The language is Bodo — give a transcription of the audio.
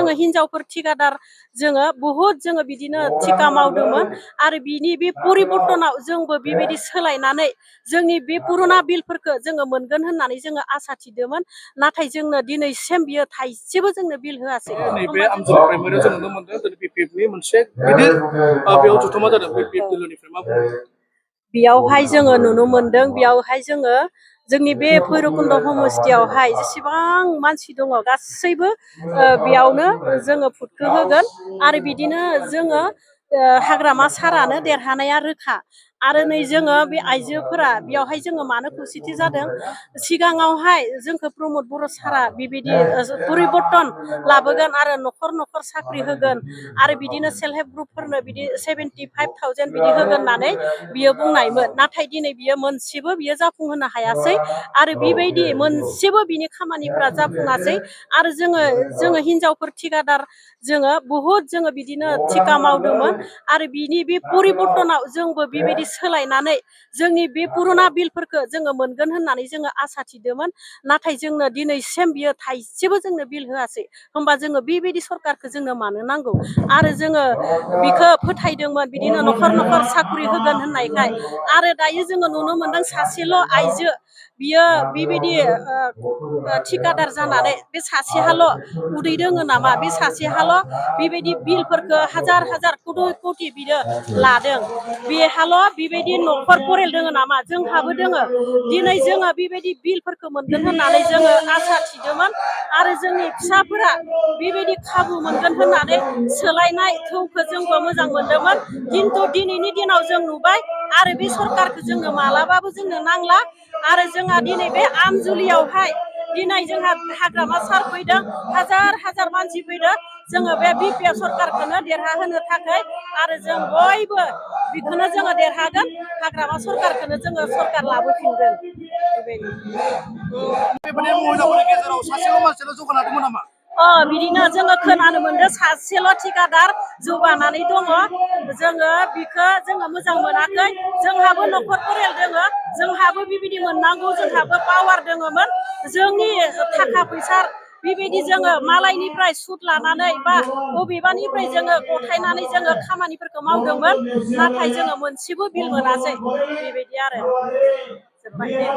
जोङो हिनजावफोर थिकादार जोङो बुहुद जोङो बिदिनो थिका मावदोंमोन आरो बिनि बे परिबर्तनाव जोंबो बेबायदि सोलायनानै जोंनि बे पुरुना बिलफोरखौ जोङो मोनगोन होननानै जोङो आसा थिदोंमोन नाथाय जोंनो दिनैसिम बियो थाइसेबो जोंनो बिल होआसै। नैबे आमजुनि प्राइमारियाव जों नुनो मोनदों दिनै बिपिएफनि मोनसे गिदिर बेयाव जथुमा जादों बिपिएफ दोलोनिफ्राय मा बुङो? बेयावहाय जोङो नुनो मोनदों बेयावहाय जोङो जोंनि बे भैरबकुन्द समस्थियावहाय जेसेबां मानसि दङ गासैबो बेयावनो जोङो भुटखौ होगोन आरो बिदिनो जोङो हाग्रामा सारानो देरहानाया रोखा आरो नै जोङो बे आइजोफोरा बेयावहाय जोङो मानो खौसेथि जादों सिगाङावहाय जोंखौ प्रमद बर' सारा बेबायदि परिबर्तन लाबोगोन आरो न'खर न'खर साख्रि होगोन आरो बिदिनो सेल्फ हेल्प ग्रुपफोरनो बिदि 75,000 बिदि होगोन होननानै बियो बुंनायमोन नाथाय दिनै बियो मोनसेबो बियो जाफुंहोनो हायासै आरो बेबायदि मोनसेबो बिनि खामानिफ्रा जाफुङासै आरो जोङो हिनजावफोर थिकादार जोङो बुहुद जोङो बिदिनो थिका मावदोंमोन आरो बिनि बे परिबर्तनाव जोंबो बेबायदि सोलायनानै जोंनि बे पुरुना बिलफोरखौ जोङो मोनगोन होननानै जोङो आसा थिदोंमोन नाथाय जोंनो दिनैसिम बियो थाइसेबो जोंनो बिल होआसै। होमबा जोङो बेबायदि सरकारखौ जोंनो मानो नांगौ आरो जोङो बिखौ फोथायदोंमोन बिदिनो न'खर न'खर साख्रि होगोन होननायखाय आरो दायो जोङो नुनो मोनदों सासेल' आइजो बियो बेबायदि थिकादार जानानै बे सासेहाल' उदै दोङो नामा बे सासेहाल' बेबायदि बिलफोरखौ हाजार हाजार कौटि बियो लादों बेहाल' बेबायदि न'खर फरेल दोङो नामा जोंहाबो दोङो दिनै जोङो बेबायदि बिलफोरखौ मोनगोन होननानै जोङो आसा थिदोंमोन आरो जोंनि फिसाफोरा बेबायदि खाबु मोनगोन होननानै सोलायनाय थौखौ जोंबो मोजां मोनदोंमोन खिन्थु दिनैनि दिनाव जों नुबाय आरो बे सरकारखौ जोंनो मालाबाबो जोंनो नांला आरो जोंहा दिनै बे आमजुलियावहाय दिनै जोंहा हाग्रामा सार फैदों हाजार हाजार मानसि फैदों जोङो बे बिपिएफ सरकारखौनो देरहाहोनो थाखाय आरो जों बयबो बेखौनो जोङो देरहागोन हाग्रामा सरकारखौनो जोङो सरकार लाबोफिनगोन बेबायदि महिलाफोरनि गेजेराव सासेल' मानसियाल' जौगानादोंमोन नामा? बिदिनो जोङो खोनानो मोनदों सासेल' थिकादार जौगानानै दङ जोङो बिखौ जोङो मोजां मोनाखै जोंहाबो न'खर फरेल दोङो जोंहाबो बेबायदि मोननांगौ जोंहाबो पावार दोङोमोन जोंनि थाखा फैसा बेबायदि जोङो मालायनिफ्राय सुद लानानै बा बबेबानिफ्राय जोङो गथायनानै जोङो खामानिफोरखौ मावदोंमोन नाथाय जोङो मोनसेबो बिल मोनासै बेबायदि आरो जोब्बाय दे।